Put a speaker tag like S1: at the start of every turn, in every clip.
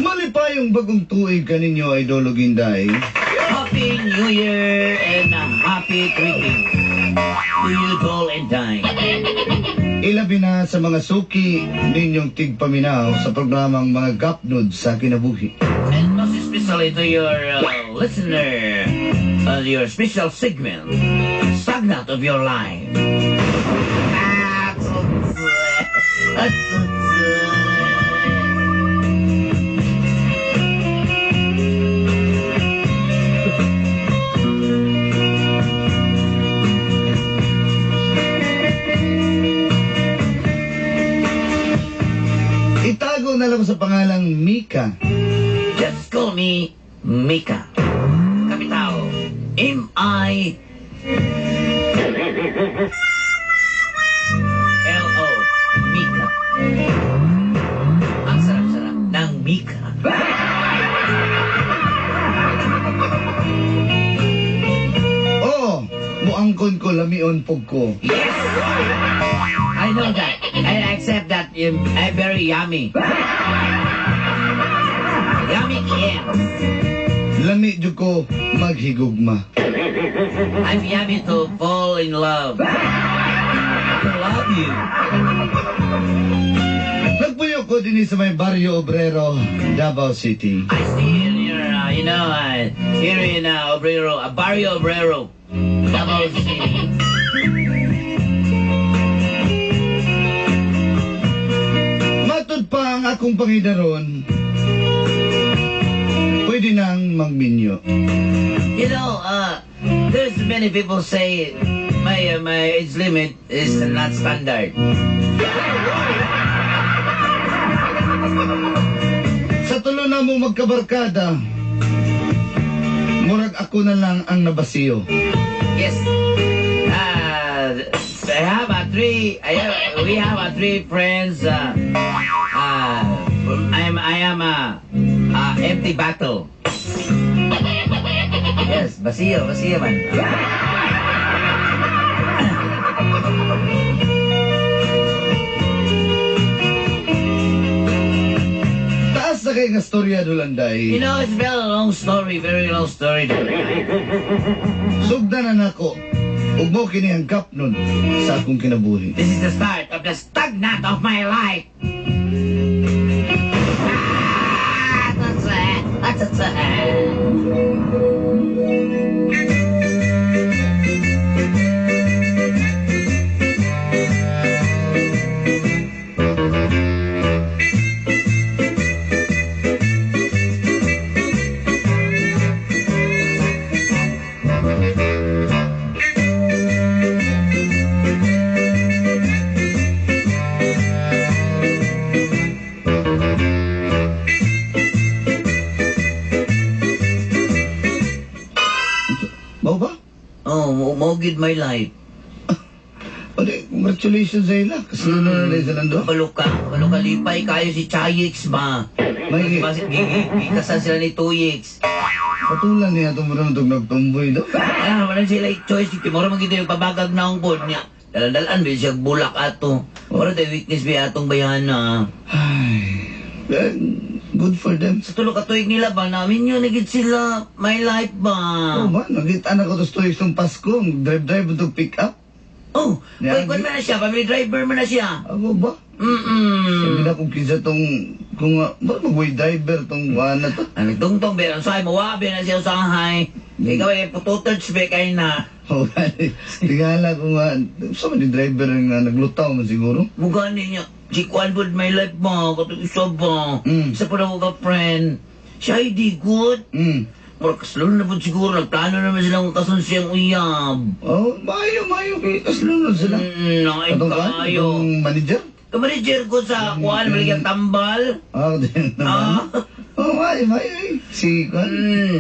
S1: Malipayong bagong tuig kaninyo, Idol Ginday.
S2: Happy New Year and a happy greeting to you all and dying.
S1: Ilabi na sa mga suki ninyong tigpaminaw sa programang Mga Gapnod sa Kinabuhi.
S2: And most especially to your listener, your special segment, Stagnant of Your Life.
S1: Itago na lang sa pangalang Mika.
S2: Just call me Mika. Capital M-I L-O, Mika. Ang sarap-sarap ng Mika.
S1: Oo, muangkon ko lamion pug ko.
S2: Yes! I know that. I accept that I'm very yummy. Yummy yeah.
S1: Lami jud ko maghigugma.
S2: I'm yummy to fall in love. To love you.
S1: Nagpuyo ko dinhi sa may Barrio Obrero, Davao City.
S2: I stay in your, here in Obrero, Barrio Obrero, Davao City.
S1: Matud pa ang akong pangidaron, pwede nang magminyo.
S2: There's many people say my age limit is not standard.
S1: Sa tulo na mo magkabarkada, murag ako na lang ang nabasiyo.
S2: Yes. I have a three. I have, we have a three friends. I am a empty bottle. Yes, basiyo, basiyo man.
S1: Taas na kay nga storya, Dulanday.
S2: It's very long story, very long story.
S1: Sugdan na nako. Ug mo kini ang gapnon sa akong kinabuhi.
S2: This is the start of the stagnant of my life. Ah, that's it. That's it.
S1: Mao ba?
S2: Oh, mo gid my life.
S1: O di, congratulations sa ila. Kasunod na na sila do.
S2: Kabalo ka lipay kayo si Chayix ba?
S1: May-
S2: Gikasal sila ni Tuyix.
S1: Patulan niya itong murang itong nagtumboy do.
S2: Ah, wala sila choice. Timoro man gid yung pabagag na ang pod niya. Dalan-dalan ba siya bulak ato. Wala tayo weakness ba atong bayana.
S1: Ay, eh, good for them.
S2: Sa tulo ka tuig nila ba namin yun nagid sila my life ba?
S1: Oh man, nakita na ko to story itong Pasko. Drive-drive itong pick up.
S2: Oh,
S1: Yeah,
S2: kay kwan man na siya, family driver man na siya.
S1: Ako ba? Sabi na kung kinsa tong, kung ba mag-way driver tong na to.
S2: Ang nagtungtong ba, ang sahay, mawabi na siya sa Shanghai. Ikaw ay pututouch ba kay na.
S1: Oh, gani. Tingala ko nga, sa man di driver nga naglutaw man siguro.
S2: Mugani niya, si Kwan pod my life ba, katong isa ba. Isa po na ko ka friend. Siya ay di good. Mura kaslon na po siguro, nagplano naman silang kasun siyang uyab.
S1: Oh, maayo, maayo. Kay kaslon na sila.
S2: Nakain
S1: Atong kuwan?
S2: kaayo.
S1: Atong manager?
S2: Kamanager ko sa kuan, balikyang tambal.
S1: Ah, din naman.
S2: Ah.
S1: Oh, maayo, maayo eh. Si kuwan,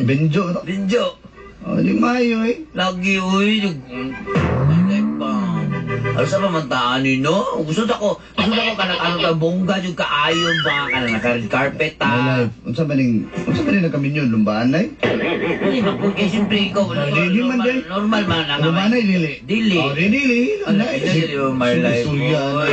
S1: Benjo. No?
S2: Benjo.
S1: Oh, di maayo eh.
S2: Lagi, uy. My life ba? Ano sa pamantaan ni no? Gusto ta ko kanang ano ta bongga jud kaayo ba kanang naka red carpet
S1: My
S2: ta.
S1: life. Unsa ba ning nagkaminyo lumbaan ay?
S2: Hindi ba kung kay siyempre ikaw
S1: Dili man,
S2: normal,
S1: day.
S2: normal man ang
S1: Lumbaan ay dili.
S2: Dili.
S1: Oh, di dili.
S2: Ano, dili mo, my life.
S1: Surya.
S2: Oy.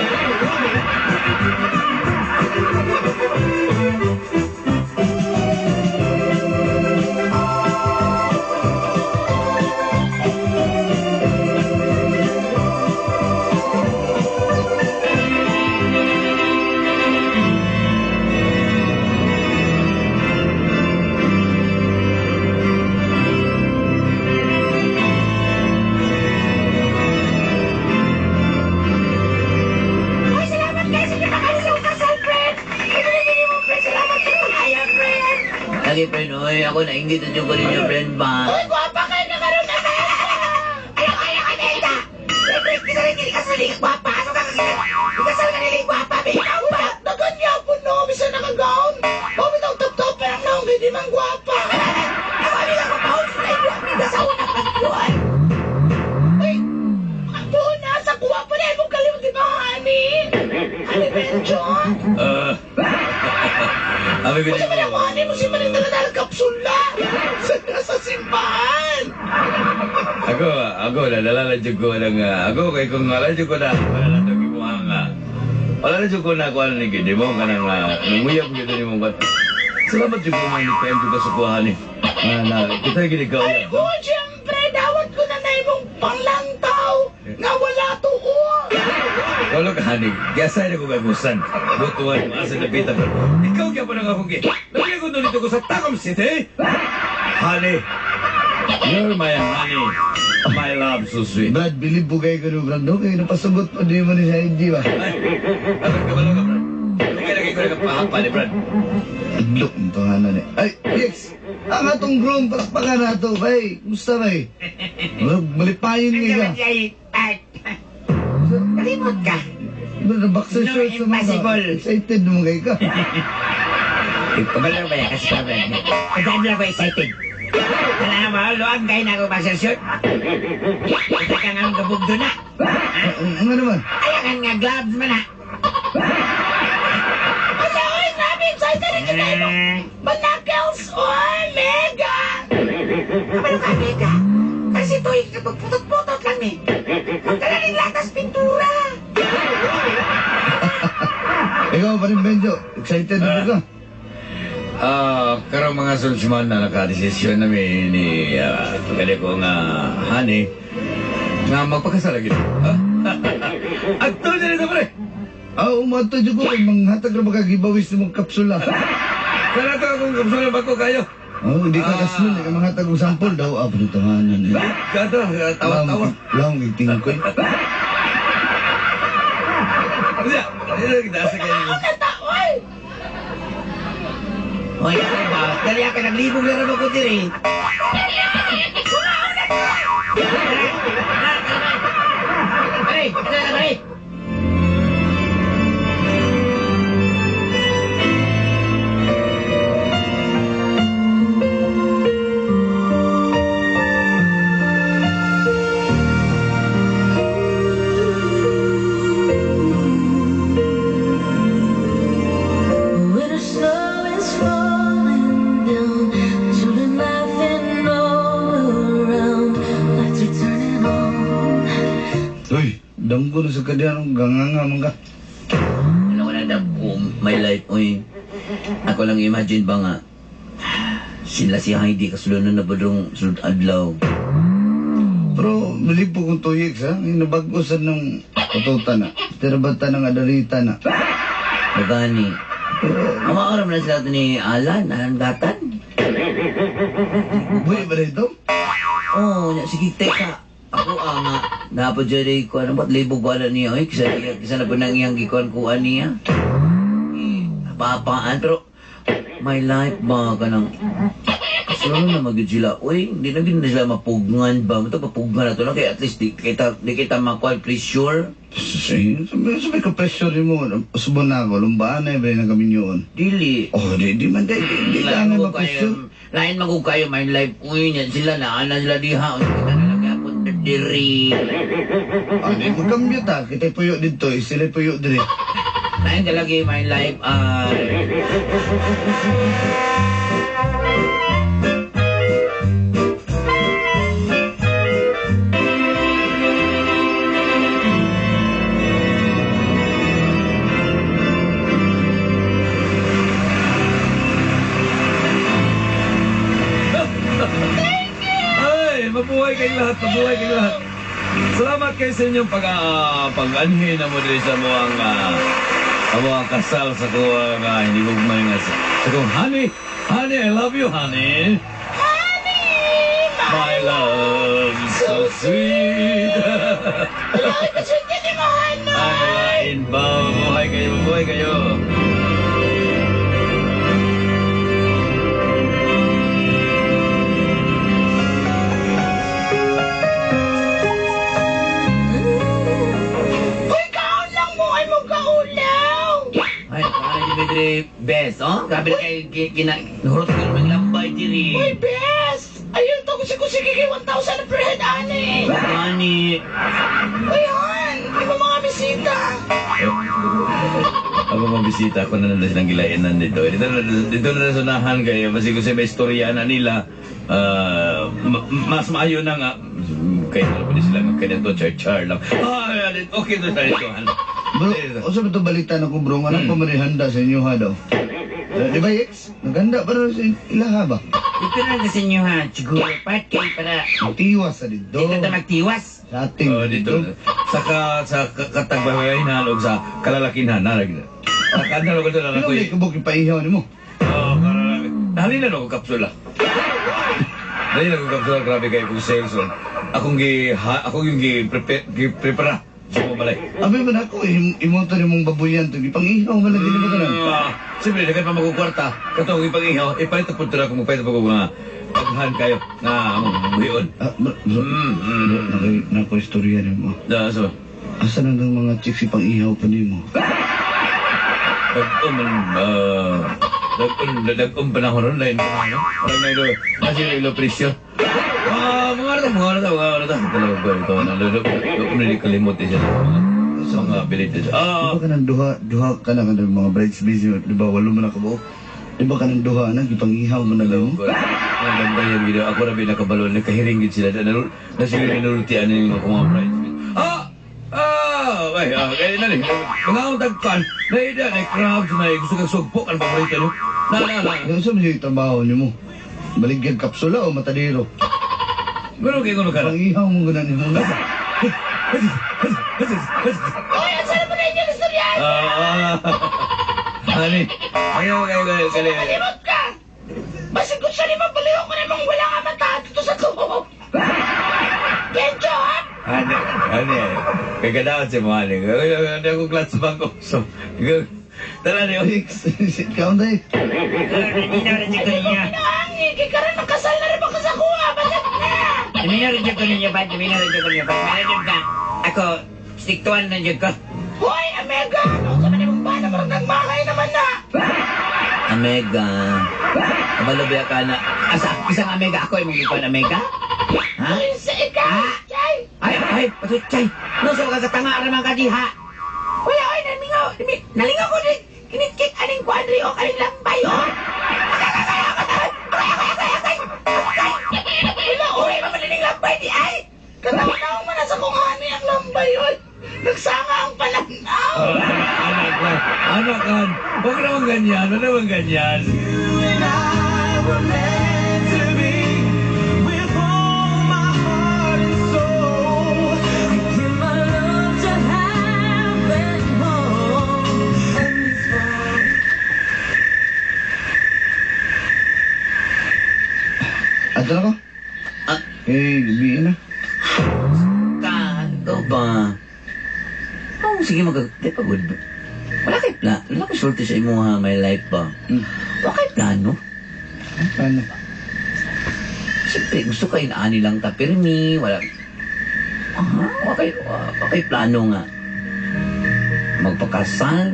S3: Ay, salamat kayo sa pinakalisang kasal, friend! Ito na din mo, friend! Salamat kayo kaya, friend!
S2: Lagi friend, oy, ako nainggit na jud ko ninyo friend ba.
S3: Uy, gwapa kayo na karoon na Ayaw, kaya ka, Nelda! Siyempre, kita rin hindi kasal ni gwapa. So, kakasal. Ikasal ka nila yung gwapa, babe. Ikaw ba? Naganya po, no? Bisa nakagaon. Bumitaw top-top, pero no, hindi man gwapa. Ako, hindi ako paon sa tayo. Kasawa na pagkuhan. Uy, doon na, sa gwapa na. Imong kalimot, di ba, honey? Honey, Benjo?
S2: Abi
S3: Kasi man ang honey mo si Manang dala kapsula sa simbahan.
S4: Ako, ako, nadala na jud ko ng, ako, kay kung wala jud ko na, wala na itong imuhang, wala na jud ko na kuha ni gini mo, kanang, nanguyab gini mo, kan. Salamat jud ko man, ni PM jud ka sa kuha ni. Na, kita gini ka,
S3: Ay, oh, siyempre, dawat ko na na imong panglantaw nga wala tuo.
S4: Wala ka, honey, gasa na ko kagusan. Butuan, asa na pita, pero, ikaw kaya pa nang akong gi. Lagi ko dito ko sa Tacom City. Honey, you're my honey, my love, so sweet.
S1: Brad, bilib po kayo ko Brad. No, kay napasugot pa di mo ni sa hindi ba?
S4: Ay, abang kabalo ka, Brad. Okay, lagi ko nagpahapa ni Brad.
S1: Look, ang tahanan eh. Ay, yes! Ang atong groom, palakpakan na ito. Bay, kumusta bay? Murag, malipayin nga ka.
S3: Kalimot ka.
S1: Brad, ang boxer
S3: No,
S1: shorts naman ka.
S3: impossible.
S1: Excited naman kayo ka.
S3: Pabalo ba yan kasi sabi niya? Pagdaan lang ko excited. Wala mo, luang kayo na ako boxer short. Kita ka nga ang gabugdo na.
S1: Ano naman?
S3: Ayakan nga gloves man ha. Asa, oy, grabe, excited rin kita mo. Manakels, oy, mega! Kabalo ka, mega. Kasi ito, putot-putot lang eh. Magdala latas pintura.
S1: Ikaw pa rin, Benjo. Excited na ka?
S4: Karong mga sulsman na nakadesisyon nami ni kani ko nga honey nga magpakasal lagi. Adto na nito pre.
S1: Ah, umato dyan ko. Manghatag na magkagibawis ng mga kapsula.
S4: Kana to akong kapsula bako kayo.
S1: Oh, hindi ka kaslon. Hindi ka manghatag og sample daw. Ah, pero tahanan eh.
S4: Kato, tawa-tawa.
S1: Lang, itingkoy.
S4: Siya, ito kita sa kayo.
S2: Oy, ako ba? Dali ako naglibog na rin ako diri. Pare, pare, pare.
S5: When the snow is falling down, children laughing all around, lights are turning on.
S1: Uy, dangko na sa kadyan. Ganganga man ka.
S2: Wala ko na dagko my life, oy. Ako lang imagine ba nga, sila si Heidi kasulod na bodong sulod adlaw.
S1: Pero, bilib po kong tuyik, ha? Nabago sa nung katuta na. Tirabata ng adarita na.
S2: Magani.
S1: Pero,
S2: Ang na sila ito ni Alan, Alan Gatan.
S1: buhi ba ito?
S2: Oo, oh, sige, teka. Ako nga, napod dyan ko, ano ba't libog wala niya, oy? Kisa, kisa na po nang iyang gikuan kuan niya. Eh, Papaan, pero my life ba, kanang, kasulod na magyud sila, uy, hindi na gid na sila mapugngan ba, ito papugnan na to lang, kaya at least di kita makuha pressure.
S1: Sabi ka pressure mo. Subon na ako. Lumbaan na eh, na kami yun.
S2: Dili.
S1: Oh, di man, di ka
S2: Lain
S1: na
S2: mo
S1: ma-pressure.
S2: kayo, lain magug kayo, my life, uy, niyan sila, naana sila diha, uy, kita na lang yapon, 30 diri.
S1: Ah, di magkambyo ta. Kita'y puyo dito. Eh, sila'y puyo diri.
S2: Lain ka lagi my life ay.
S4: Ay, mabuhay kayong lahat, mabuhay kayong lahat. Salamat kayo sa inyong pag-anhi na mo diri sa muang ang kasal sa kuwang hindi ko nga sa kong honey, honey, I love you, honey.
S3: Honey!
S4: My love, so sweet.
S3: Wala ay kasweet ka ni mo, honey!
S4: Ay, lain ba? Mabuhay kayo, mabuhay kayo.
S3: Uy, kaon lang mo ay mo kaulaw!
S2: Ay, paano di Pedre best, oh? Grabe na kayo nahurot ko ng lambay diri.
S3: Uy, best! Ayun to, kasi kung sige kay 1,000 per head, ani!
S2: Gani.
S3: Uy, han! Di ba mga bisita?
S4: Ako mga bisita, ako na lang silang gilainan dito. Dito na nasunahan kayo. Kasi kung sa may istorya na nila, mas maayo na nga. Kaya na pwede sila nga kaya to, char-char lang. Ay, okay to tayo ito.
S1: Bro, unsa ba ito balita na ko bro? Nga nang handa sa inyo ha daw. Di ba, Yex? Naghanda pa rin sa ilaha ba?
S2: Ito na sa inyo ha, siguro part kay para
S1: Tiwas sa dito.
S2: dito ta magtiwas.
S1: Sa ating
S4: Oh, dito. Saka sa katagbahay og sa kalalakinhan na lagi. Nakanda ko na
S1: Ano
S4: ko.
S1: may kabuk ipaihaw nimo?
S4: Oh, kalalaki. Dali na ko kapsula. Dali na ko kapsula, grabe kayo kung sales. Oh. Akong yung gi prepare gi prepara sa mga balay.
S1: Abi man ako imo to nimong babuyan to gipangihaw man lagi nimo tanan.
S4: Siyempre, daghan pa magkukwarta. Katong ipangihaw, ipalit po ito na kung magpalit pa ko nga paghan kayo nga among buhion.
S1: Ah, bro, bro, bro, nako istorya nimo.
S4: Da, so,
S1: Asa na ng mga chicks ipangihaw pa nimo?
S4: Dagom panahon ron, lain panahon. Parang na ilo, nasi ilo presyo. Ah, mga ano mga ano mga ano Talaga ba ito, nalo, kalimot eh siya. Mga bilitis.
S1: Di ba ka nang duha ka na kanang mga bridesmaids, di ba walo man na kabuok? Di ba ka nang duha na gipangihaw man na lang?
S4: Ang ganda yan, gino. Ako na binakabalo, nakahiring gid sila. Nasila nanulutian yung mga bridesmaids. Ay, kaya na ni. Mga akong tagkan, na ida, na crabs, na gusto kang sugpo, ang paborito no? Na.
S1: Ano sa mga trabaho nimo? Baligyan kapsula o matadero?
S4: Pero kayo kuno ka na.
S1: Pangihaw mo ganan nimo na.
S3: Uy, asa na mo na inyong istorya?
S4: Ani, ayaw kayo kayo kayo.
S3: Kalimot ka! Basig ko siya ni mabaliw ko namang wala nga mata dito sa tubo. Benjo, ha?
S4: Ani, kagadaot si mo ani. Ano ako clutch bang ko. So, tara niyo.
S1: Ikaw na eh.
S2: Hindi na rin ko ninyo.
S3: Pinaangi, kay karon nakasal na rin ako sa kuha. Bagat na!
S2: Hindi na rin ko ninyo ba? Hindi na rin ko ninyo ba? Meron ka. Ako, stick to one na dyan ko.
S3: Hoy, Amega! Ano sa manimong ba na parang nagmahay naman na?
S2: Amega. Kabalo ba ka na? Asa, isang amega ako, imong gikuan amega? Ha?
S3: Ay, sa ikaw, Chay!
S2: Ay, patutsay. No, sa mga katanga raman ka diha.
S3: Wala, oy, namingaw. Nalingaw ko din. Kinitkit aning kuadri o kaning lambay, oh. Wala, oy, mamalining lambay di ay. Kataw-taw mo na sa kung ano ang lambay, oy. Nagsanga ang pananaw.
S4: Anak ka, anak ka. Huwag naman ganyan, huwag naman ganyan.
S5: You and I were meant to be with all my heart and soul. I give my love to have and hold, and it's for
S1: Ato na ko?
S2: Ah.
S1: Eh, gabi na.
S2: Ka, ikaw ba? Oh, sige mag... Di pa good. Wala kay plan. Wala kay sulti sa imo ha, my life ba? Wala kay plano.
S1: Ano?
S2: Siyempre, gusto kayo na ani lang ta pirmi, wala. Ah, wala kay plano nga. Magpakasal.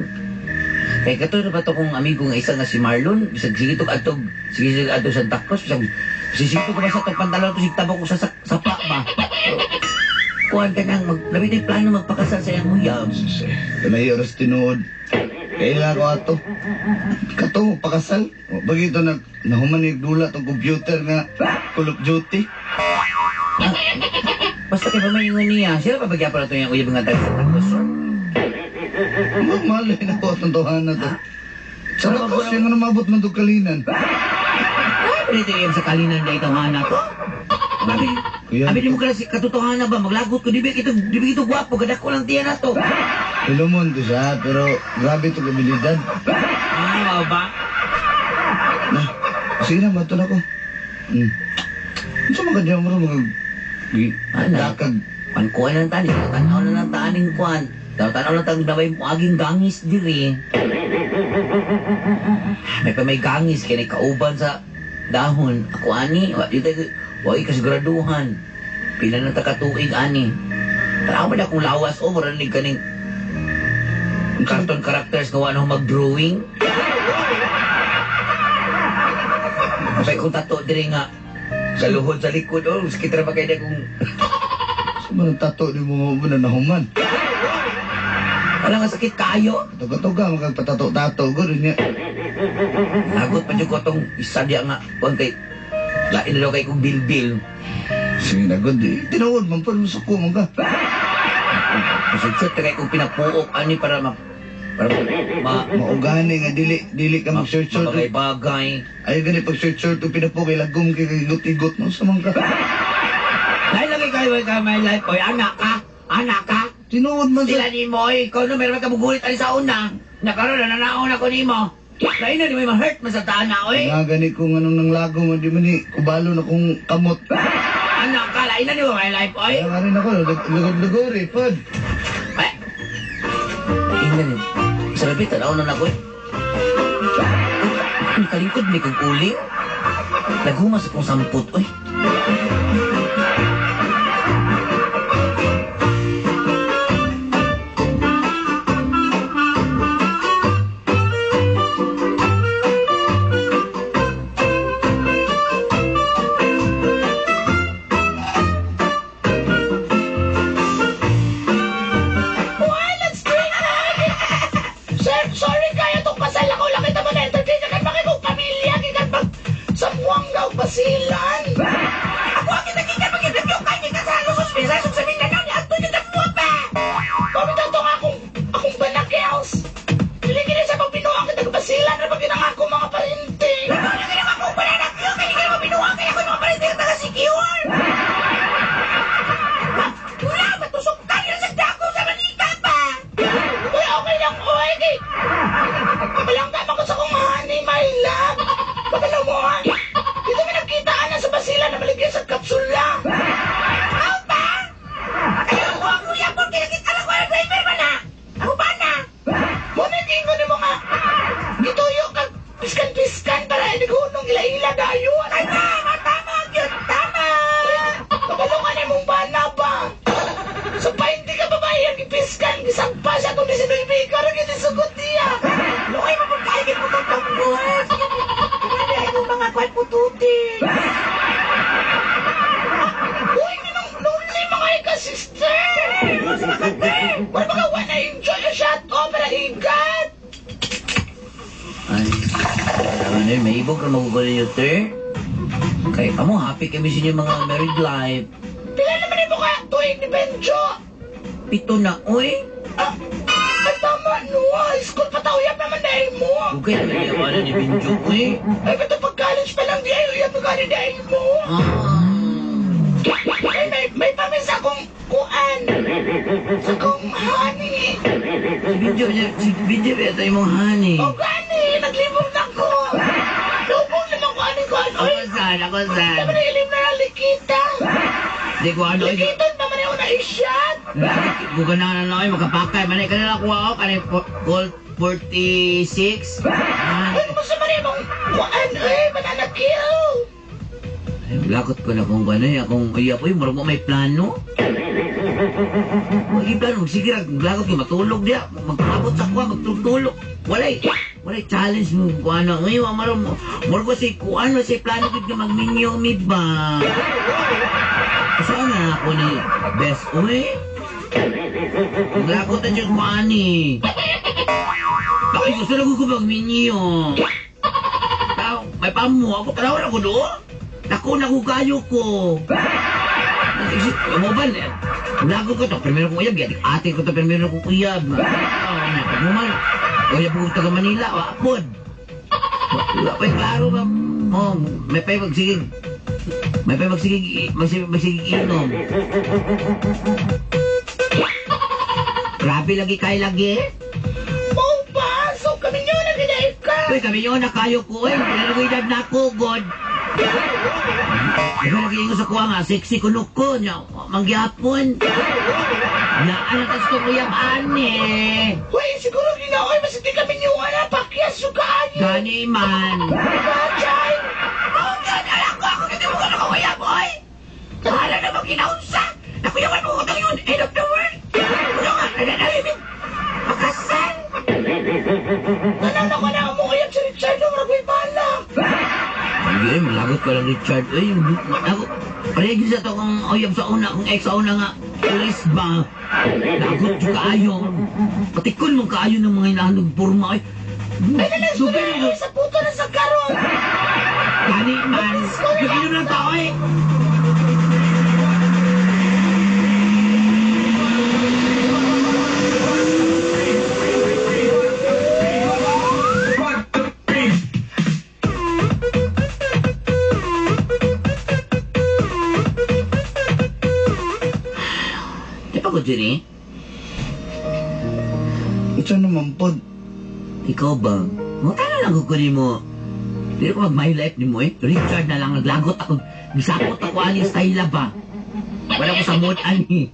S2: Kay katoy na ba to kong amigo nga isa nga si Marlon, bisag sige to adtog, sige sige adto Santa Cruz, bisag sige to ba sa tong pantalon to sig tabok ko sa sapa ba. Kuan ka nang, labi tayo plano magpakasal sa iyang uyab.
S1: Kanay oras tinuod. Kaila ko ato. Kato, pakasal. Bagito na nahuman ni dula tong computer nga Call of Duty.
S2: Basta kay pamaingon niya, sila pa bagya pa na ito yung uyab nga tayo sa tagos, sir.
S1: Malay na ko atong tawhana to. Sa ko siya nga namabot man tong kalinan.
S2: Ay, dito yung sa kalinan na itong hana ko. Abi,
S1: Kuya.
S2: abi di mo kasi katotohanan ba maglagot ko di ba ito di ba ito gwapo gadako lang tiyan na to.
S1: Ilumon to siya, pero grabe itong abilidad.
S2: Ah, mao ba?
S1: Na, sige na, mato na ko. Unsa man ka mo ro mga
S2: Ana.
S1: dakag.
S2: Pankuan lang tani, tanaw na lang taaning kuan. Tanaw lang tang nabay mo aging gangis diri. May pa may gangis kay kauban sa dahon. Ako ani, wa di tayo wa kasiguraduhan. Pila na ta katuig ani. Tanaw man akong lawas o mura ni kaning cartoon characters nga wa na mag-drawing. Kapay kong tato diri nga sa luhod sa likod oh, sakit ra ba kay na kung
S1: Sa man ang tato ni mo mo na nahuman.
S2: wala nga sakit kayo.
S1: Tuga-tuga magpatato-tato gud niya.
S2: Lagot pa jud ko tong isa diya nga kuan kay lain na daw kay kong bilbil.
S1: Sige na gud, eh, tinuod man pud musuko man ka.
S2: Masudso kay kong pinapuok ani para ma para ma
S1: Maugani nga dili dili ka mag short short.
S2: bagay.
S1: Ay gani pag short short ug pinapo kay lagom kay igot-igot no sa man ka.
S2: Lain lagi kayo ka my life oy anak ka. Anak ka.
S1: Tinuod man sa
S2: Sila ni mo oy ikaw no meron ka mugulit ani sa una. Nakaroon na nanaon ako nimo. Lain na di mo ma-hurt man sa taana oy.
S1: Nga gani kung anong nang lagom di man ni kubalo na kong kamot.
S2: Anak ka lain na ni mo my life oy.
S1: Kaya nga rin ako, lugod-lugod eh, pod.
S2: Ay. Ingnan ni. Sa labi, tanaw na ako eh. Ay, kalingkod ni kong uling. Naghumas akong sampot, oy.
S3: Why, let's drink! Sir, sorry kaya itong kasal ako lang kita man entertain ka bakit kong pamilya gikan pag sa Buanggaw Basilan. Ako ang kita pag-interview kay ni kasal sa suspisa sa Mindanao ni Antonio Dagmo pa. Pamita to nga akong akong banakels. Dili kini sa pagpinuang kita Basilan ra pag ako mga parente. Ano na kini akong banakyo kay kini mapinuang kay ako mga parente nga taga secure. Wala, matusok tayo sa dako sa manika pa. Uy, okay lang, oy. Kay... Kabalangga pa ko sa kong honey, my love. Kabalaw mo, ha? Dito may nagkitaan na sa Basila na maligyan sa kapsula. Ako ba? Ay, ako ang kuya ko, kinakita lang ko ang driver ba na? Ako ba na? Muna ni mo nga. Gituyo ka, piskan-piskan para inigunong ila-ila dayon. Ay, tama, tama, yun, tama. Kabalo ka na mong bana ba? Sa 20 ka babae ang gipiskan, gisagpa siya itong 19 ka rin ginisugot niya. Lukay mo pagkain yung putong pangbuhat. Hindi ay kung mga kwan pututi. Uy, ninong lonely mga ika, sister. Wala mga wanna enjoy a shot o para igat.
S2: Ay, ano yun, may ibog na magugulo yun, sir. Kay amo, happy kami sa inyong mga married life.
S3: Pila naman yung mukha tuig ni Benjo.
S2: 7 na, oy.
S3: Ah, ay tama no, high school pa tao yap naman dahil mo.
S2: Bugay naman niya wala ni Benjo, oy.
S3: Ay, ba't pag college pa lang di ay uyap mo gani dahil mo.
S2: Ah.
S3: Ay, may pamis akong kuan. Sa kong honey.
S2: Si Benjo, ito yung mong honey.
S3: O gani, naglibog na ko. Lubog naman ko ani kuan. Oy,
S2: Ako saan, ako saan.
S3: Sabi na ilim na lang likita.
S2: Di ko ano, oy.
S3: Likiton pa man yung na-shot.
S2: Bukan na na, oy, makapakay. Manay ka na lang kuha, oh. Kanay gold 46. Ah.
S3: Ay, kumusta man yung kuan, eh, banana kill.
S2: Ay, lakot ko na kung ano eh, akong iya po, murag mo may plano. Wag plano, sige ra, lakot ko matulog diya, magpabot sa kuha, magtulog. Walay, walay challenge mo kung ano. Uy, wa maro mo. Murag ko si kuan, si plano gid nga magminyo mi ba. Saan na ako ni Best Uy? Naglakot na dyan ko ani. Bakit gusto lang ko magminyo? Tao, may pamo ako, tanaw ako do. Naku, naku kayo ko. Mo ba? Lago ko to, primero kong uyab, ate ko to, primero kong uyab. Pag uyab ko taga Manila, wapod. Wala pa'y klaro ba? Oh, may pa'y magsigig. May pa'y magsigig, magsigig inom. Grabe lagi kay lagi.
S3: Mau ba? So kami nyo na ginaip ka.
S2: Uy, kami yun na kayo ko. Uy, pinanagoy na ako, God. Ikaw lagi ingo sa kuha nga, sexy kuno ko. Nya, mangyapon. Naan na tas kong uyab, ane.
S3: Uy, siguro ginaoy, mas hindi kami nyo na pakyas yung kaani.
S2: Gani man.
S3: Bachay!
S2: Oh, God, alam ko ako, hindi mo ko nakakuyab, oy. Bahala na mo ginaunsa. Nakuyawan mo ko itong yun, end of the world. Ano nga, nananahimik. Makasal.
S3: Tanaw na ko na mo uyab si Richard, no, marag may bala.
S2: Ay, malagot ko lang Richard. Ay, ako, pareho sa to kung uyab sa una, kung ex sa una nga, pulis ba? Lagot ko kaayo. Patikon mo kaayo ng mga inahanog porma. Ay,
S3: Ay, nalang
S2: super.
S3: sa sa puto na sa karon.
S2: Gani man. Nag-inom lang tao eh. Di pa ko diri?
S1: Ito naman pod.
S2: Ikaw ba? Mutala lang ko kunin mo. Hindi ko mag-my life ni mo eh. Richard na lang naglagot ako. Gisapot ako ani style ba? Wala ko sa mood ani.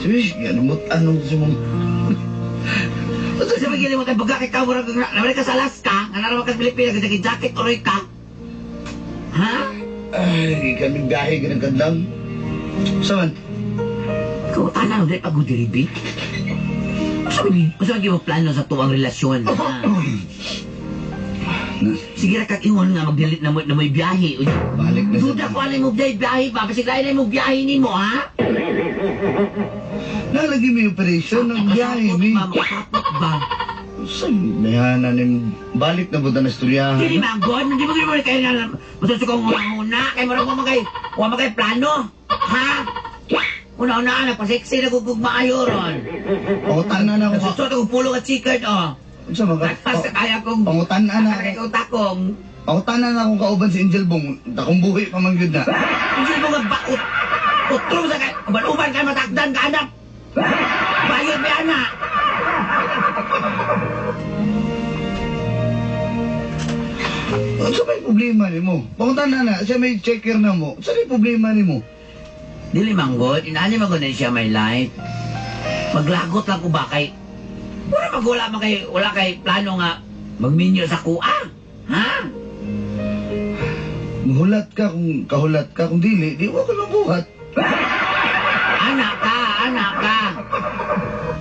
S1: Sige, ganimot anong si mong...
S2: Kasi magiging mo tayo baga kay kamura naman ka sa Alaska, nga naraman ka sa Pilipinas, kasi jacket oroy ka. Ha?
S1: Ay, kami biyahe ganang kadlang. Saan?
S2: Ikaw tanan, hindi pa gudiribi. Unsa man mo plano sa tuwang relasyon? Ha? Sige ra kag ingon nga mag-delete na mo na mo'y biyahe.
S1: Balik na
S2: Duda ko alay mo biyahe ba? Basig lain na mo biyahe nimo, ha?
S1: Nalagi may operation ng biyahe, mi.
S2: Ba, makasapot ba?
S1: Saan? Mayana ni balik na buta na istoryahan.
S2: Dili man god, hindi mo gid mo kay na masusuko kong una kay murag wa man kay plano. Ha? Una-una nagpa-sexy na gugug maayo ron.
S1: Pangutana na ako.
S2: Nagsusot akong pulo ka chicken, oh.
S1: Unsa man ka?
S2: Nagpas kaya kong
S1: Pangutana na
S2: kay
S1: ako.
S2: takong.
S1: Pangutana na akong kauban si Angel Bong. Dakong buhi pa man gyud na.
S2: Hindi mo nga ba utro sa kay uban-uban kay matakdan ka anak. Bayot ba ana?
S1: Unsa may problema nimo? Pangutana na, siya may checker na mo. Unsa may problema nimo?
S2: Dili manggod, inaani man na siya may life. Maglagot lang ko ba kay wala mag wala man kay wala kay plano nga magminyo sa kuha. Ha?
S1: Muhulat ka kung kahulat ka kung dili, di wa ka mabuhat.
S2: Anak ka, anak ka.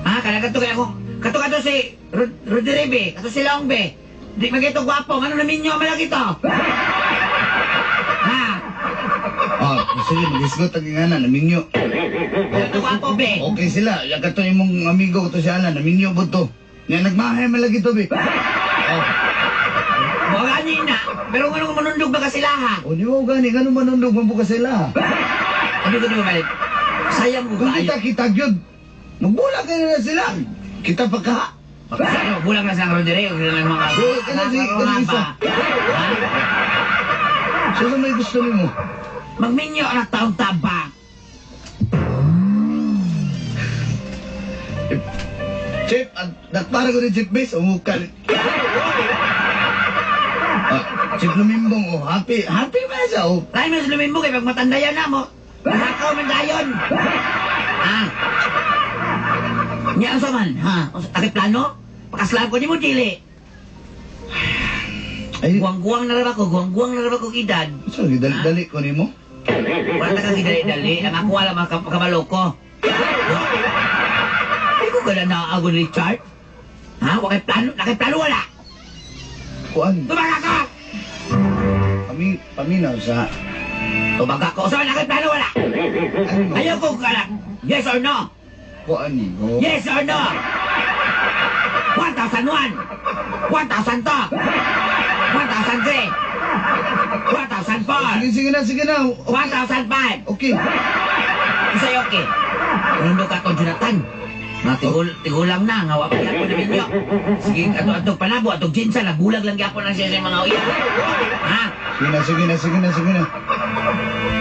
S2: Ha, kana kato kay ako. Kato kato si Roderibe, kato si Longbe. Di magito gwapo, ngano na minyo man lang ito. Ha?
S1: Ah, sige, mag-isgot ang ingana, namingyo.
S2: Kato gwapo be.
S1: Okay sila, ya kato imong amigo to si Alan, namingyo po to. Nga nagmahay man lagi to be. Oh,
S2: Mo gani na, pero ngano manundog ba ka sila ha?
S1: o di mo gani ngano manundog man po ka sila.
S2: Sabi ko di ba balik? Sayang ko
S1: Kung
S2: kaayo.
S1: kita kita gyud, magbulag ka na sila. Kita pa ka.
S2: Ano, bulang na sa Roderibe, ng mga
S1: Di, kana si- kana isa.
S2: Ha?
S1: So, sa may gusto nimo?
S2: Magminyo na taong taba.
S1: Chip, at nakpara ko ni Chip Base, umukal. Ah, Chip Lumimbong, oh, happy, happy ba siya, oh.
S2: Lain mo sa lumimbo kay pag matandayan na mo. Mahakaw man dayon. Ha? Nya unsa man, ha? Akit plano? Pakaslam ko nimo dili.
S1: Ay,
S2: Guwang-guwang na ra ko, guwang-guwang na ra ko edad.
S1: so, dali-dali ko nimo.
S2: Wala ta kang dali-dali, ang ako wala mga kamaloko. Ay ko gana na ako Richard. Ha? Wa kay plano, na kay plano wala.
S1: Kuan,
S2: Tumaga ka.
S1: Paminaw sa.
S2: Tubaga ko. Sa wala kay plano, wala.
S1: Ano?
S2: Ayaw ko kanak. Yes or no?
S1: Kuan ni ko.
S2: Yes or no? 1,001! 1,002! 1,003! 1,004!
S1: Sige, sige na, sige na.
S2: 1,005!
S1: Okay.
S2: Isa'y okay. Undo ka ko, Jonathan. Nga tigulang na, nga wa pa gyapon na minyo. Sige, ato atog panabo, atog jinsa, nagbulag lang gyapon ang siya sa mga uya. Ha?
S1: Sige na, sige na, sige na, sige na.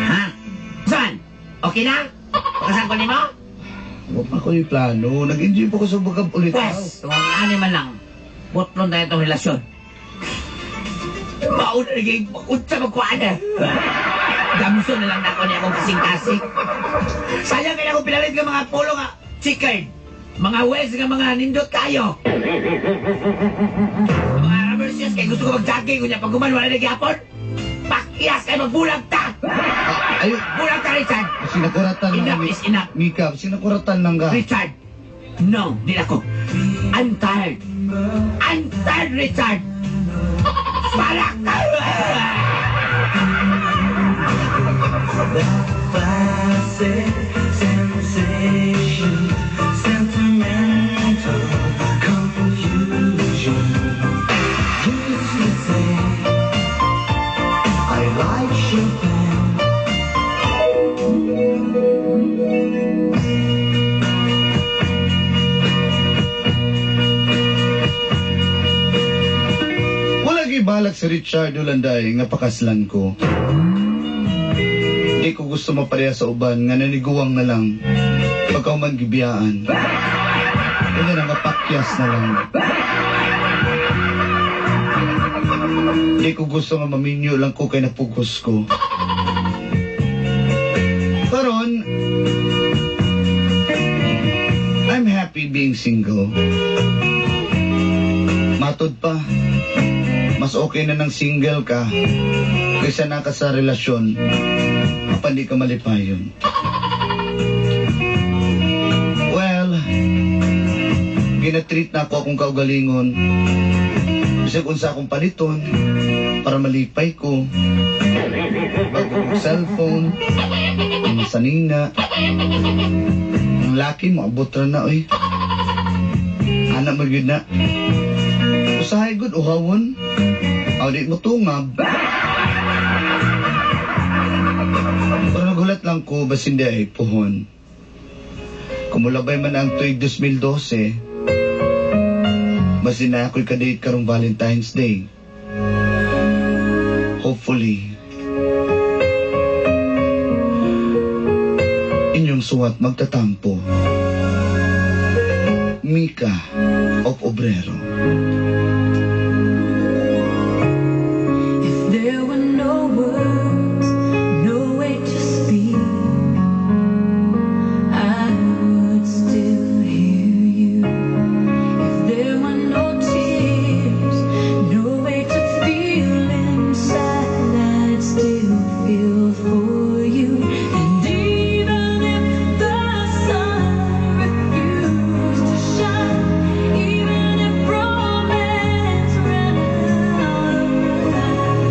S2: Ha? Saan? Okay na? Pakasan ko nimo?
S1: Wa pa ko yung plano. Nag-enjoy pa ko sa bagab ulit.
S2: Pwes, kung ani man lang, butlon tayo itong relasyon. Mauna naging unsa magkuhaan na. Gamso na lang na ako niya akong kasing-kasing. Sayang kaya akong pinalit ng mga polo nga chicken. Mga West nga mga nindot kayo. Mga rubber shoes kay gusto ko mag-jogging kunya pag guman wala na gyapon. Pakyas kay magbulag ta.
S1: Ah, ayo,
S2: Bulag ta, Richard.
S1: sinakuratan lang.
S2: Enough is enough.
S1: Mika, sinakuratan lang ka.
S2: Richard! No, di ako. I'm tired. I'm tired, Richard! Para ka!
S5: Classic sensation, sentimental confusion. Used to say, "I like Chopin."
S1: Wala gibalak si Richard Ulanday nga pakaslan ko. Di ko gusto mapareha sa uban nga naniguwang na lang pagka man gibiyaan. Kanya na mapakyas na lang. Di ko gusto nga maminyo lang ko kay napugos ko. Karon, I'm happy being single. Matod pa, mas okay na ng single ka kaysa naka sa relasyon apan di ka malipayon. Well, ginatreat na ako akong kaugalingon. Bisag unsa akong paliton para malipay ko. Bago kong cellphone, ang sanina. Ang laki mo, abot ra na, oy. Anak mo gyud na. Usahay gud uhawon. Aw di mo tungab. Pero nagulat lang ko basin di ay puhon. Kumulabay man ang tuig 2012, basin na ako'y kadate karong Valentine's Day. Hopefully, inyong suwat magtatampo. Mika of Obrero.
S5: If there were no words, no way to speak, I would still hear you. If there were no tears, no way to feel inside, I'd still feel for you. And even if the sun refused to shine, even if romance ran out of rhyme,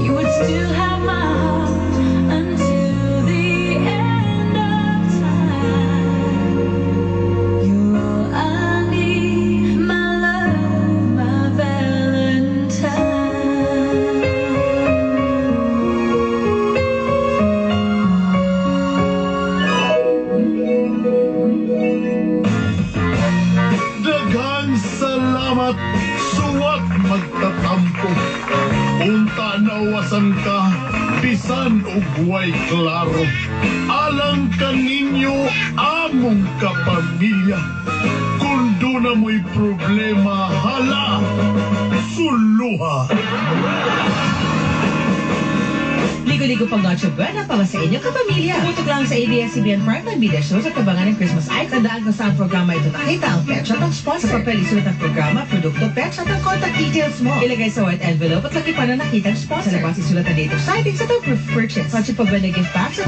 S5: you would still have my heart until the end of time. You're all I need, my love, my Valentine.
S6: Daghang salamat, suwat magtatampo. Unta nawasan ka, bisan og way klaro. Alang kaninyo among kapamilya. Kung duna mo'y problema, hala, suluha.
S7: Ligo-ligo pang Noche Buena para sa inyong kapamilya. Tumutok lang sa ABS-CBN Primetime Media Show sa tabangan ng Christmas Icon. Tandaan kung saan programa ito nakita, ang petsa at ang sponsor. Sa papel, isulat ang programa, produkto, petsa at ang contact details mo. Ilagay sa white envelope at lakipan ang nakitang sponsor. Sa labas, isulat ang date of sightings at ang proof of purchase. Noche Buena gift packs at